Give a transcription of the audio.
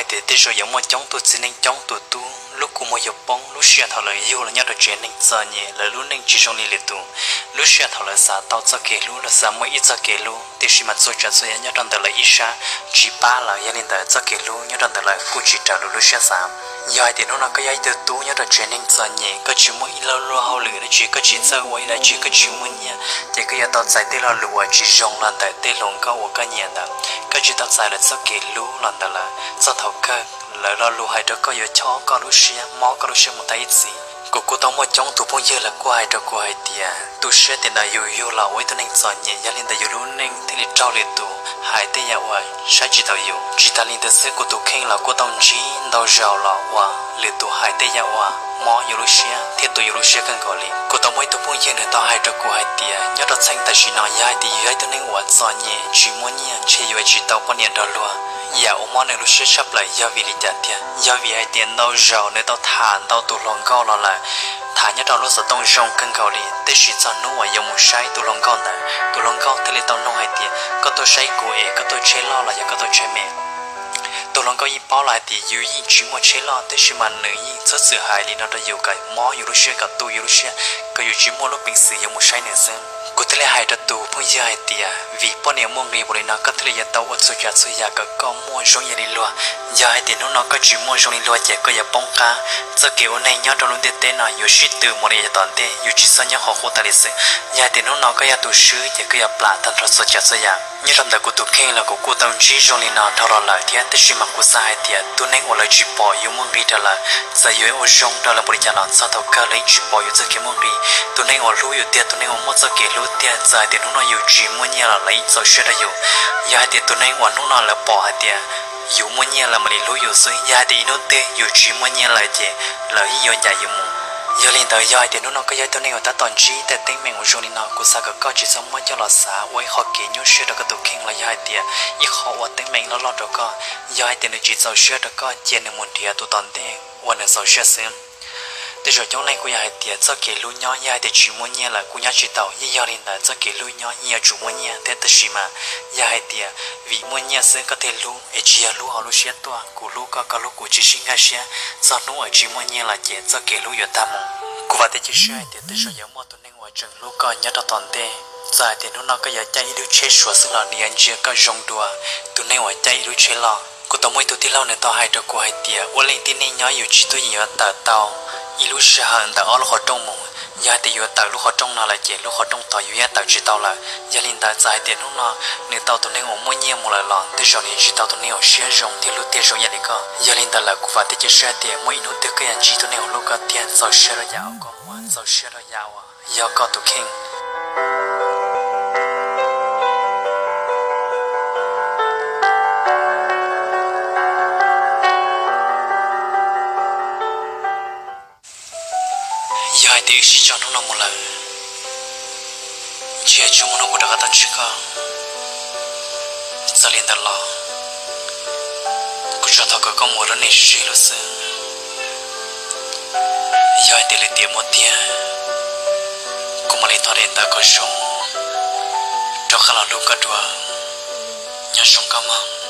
Tias tej zaum yuav muaj coob tus txiv neej coob tus tub lub kua muag yuav poob, lub sij hawm thaum lawv yug los nyob rau tsev neeg txom nyem, lawv lub neej tsis zoo li lwm tus. Lub sij hawm thaum lawv xav tau txoj kev hlub, lawv xav muaj ib txoj kev hlub, tiam sis mas txhua tsav txhua yam nyob rau ntawm lawv ib sab tsis pab lawv, yog li ntawd txoj kev hlub nyob rau ntawm lawv kuj tsis raws lub lub siab xav. Yog hais tias hnub no koj yog ib tug tub nyob rau tsev neeg txom nyem, koj tsis muaj ib lo lus hauj lwm dab tsi, koj tsis txawj ua ib dab tsi, koj tsis muaj nyiaj, ces koj yuav tau txais tej lo lus uas tsis zoo los ntawm tej hluas nkauj uas koj nyiam ntawd. Koj tsis tau txais lawv txoj kev hlub los ntawm lawv. Txog thaum kawg lawv lo lus hais rau koj yuav chob koj lub siab, mob koj lub siab mus tag ib txhis. Kuv kuj tau muaj coob tus phooj ywg lawv kuj hais rau kuv hais tias tu siab tias ntawm yus yug los ua ib tug neeg txom nyem, yog li ntawd yus lub neej thiaj li raug lwm tus hais tej yam uas saib tsis taus yus. Tsis tas li ntawd xwb, kuv tus kheej los kuj tau ntsib ntau zaus los uas lwm tus hais tej yam uas mob yus lub siab thiab tu yus lub siab kawg nkaus li. Kuv tau muaj ib tug phooj ywg nws tau hais rau kuv hais tias nyob rau txheej tam sim no yog hais tias yus yog ib tug neeg uas txom nyem tsis muaj nyiaj ntshe yuav tsis tau poj niam nrog luag. Yam uas mob nws lub siab tshaj plaws yog vim li cas tiag? Yog vim hais tias ntau zaus nws tau tham ntau tus hluas nkauj los lawm, tham nyob rau lub xov tooj zoo kawg nkaus li, tiam sis txog hnub uas yuav mus saib tus hluas nkauj ntawd, tus hluas nkauj thiaj li tau nug hais tias koj tuaj saib kuv es koj tuaj tsheb loj los yog koj tuaj tsheb me? Tus hluas nkauj yeej paub los hais tias yus yeej tsis muaj tsheb loj, tiam sis mas nws yeej txhob txwm hais li no rau yus kom mob yus lub siab, kom tu yus lub siab, kom yus tsis muaj lub peev xwm yuav mus saib nws xwb. Kuv thiaj li hais rau tus phooj ywg hais tias vim poj niam muaj nqi npaum li no koj thiaj li yuav tau ua txhua tsav txhua yam kom koj muaj zoo ib yam li luag. Yog hais tias hnub no koj tsis muaj zoo li luag ces koj yuav poob qab. Txoj kev ua neeg nyob rau lub ntiaj teb no yuav sib tw mus li yav tom ntej, yus tsis txhob nyob qhov qub tas li xwb. Yog hais tias hnub no koj yog tus swb ces koj yuav plam tag nrho txhua tsav txhua yam. Nyob rau ntawm kuv tus kheej los kuv kuj tau ntsib zoo li no dhau los lawm thiab, tiam sis mas kuv xav hais tias tus neeg uas lawv tsis pom yus muaj nqi rau lawv, txawm yuav ua zoo rau lawv npaum li cas los txog thaum kawg lawv yeej tsis pom yus txoj kev muaj nqi. Tus neeg uas hlub yus tiag, tus neeg uas muaj txoj kev hlub tiag, txawm hais tias hnub no yus tsis muaj nyiaj los lawv yeej txaus siab rau yus. Yog hais tias tus neeg uas hnub no lawv pom hais tias yus muaj nyiaj lawv mam li hlub yus xwb, yog hais tias ib hnub twg yus tsis muaj nyiaj lawm ces lawv yeej yuav ncaim yus mus. Yog li ntawd yog hais tias hnub no koj yog ib tug neeg uas tab tom ntsib tej teeb meem uas zoo li no, kuv xav kom koj tsis txhob muab coj los xav ua ib qho kev nyuaj siab rau koj tus kheej los yog hais tias ib qho ua teeb meem loj loj rau koj. Yog hais tias nws tsis txaus siab rau koj, cia nws mus nrhiav tus tom ntej uas nws txaus siab xwb. Tej zaum coob leej kuj yog hais tias txoj kev hlub nyob, yog hais tias tsis muaj nyiaj lawm kuj nyob tsis tau, yeej yog li ntawd txoj kev hlub nyob yeej yuav tsum muaj nyiaj thiab, tab sis mas yog hais tias vim muaj nyiaj xwb koj thiaj hlub es tsis yog hlub hauv lub siab tuaj, kuv hlub koj koj hlub kuv tsis sib nkag siab, txog hnub uas tsis muaj nyiaj lawm ces txoj kev hlub yuav tag mus. Kuv vam thiab cia siab hais tias tej zaum yuav muaj tus neeg uas tseem hlub koj nyob rau tom ntej. Txawm hais tias hnub no koj yuav caij ib lub tsheb suav xwb los nws yuav ntsia koj zoo dua tus neeg uas caij ib lub tsheb loj. Kuv tau muaj ib tug tij laug nws tau hais rau kuv hais tias ua leej tib neeg nyob yus tsis tuaj yeem yuav tawm tau ib lub sij hawm ntawm ob lub qhov rooj mus. Yog hais tias yuav tawm lub qhov rooj no lawm ces lub qhov rooj tod yus yuav tawm tsis tau lawm. Yog li ntawd txawm hais tias hnub no nws tau tus neeg uas muaj nyiaj mus lawm los tej zaum nws tsis tau tus neeg uas siab zoo thiab hlub tiag zoo ib yam li koj. Yog li ntawd lawm kuv vam thiab cia siab hais tias muaj ib hnub twg koj yuav ntsib tus neeg uas hlub koj tiag, txaus siab rau yam uas koj muaj, txaus siab rau yam uas yog koj tus kheej. Yog hais tias wb sib tso hnub no mus lawm, ntsia tsuas muaj hnub kuv rov qab tuaj ntsib koj. Txawm li ntawd los kuv tsuas thov kom koj mus ua lub neej sib sib hlub xwb. Yog hais tias lwm tiam muaj tiag, kuv mam li thov daim ntawv kom zoo rov qab los hlub koj dua. Nyob zoo koj mog.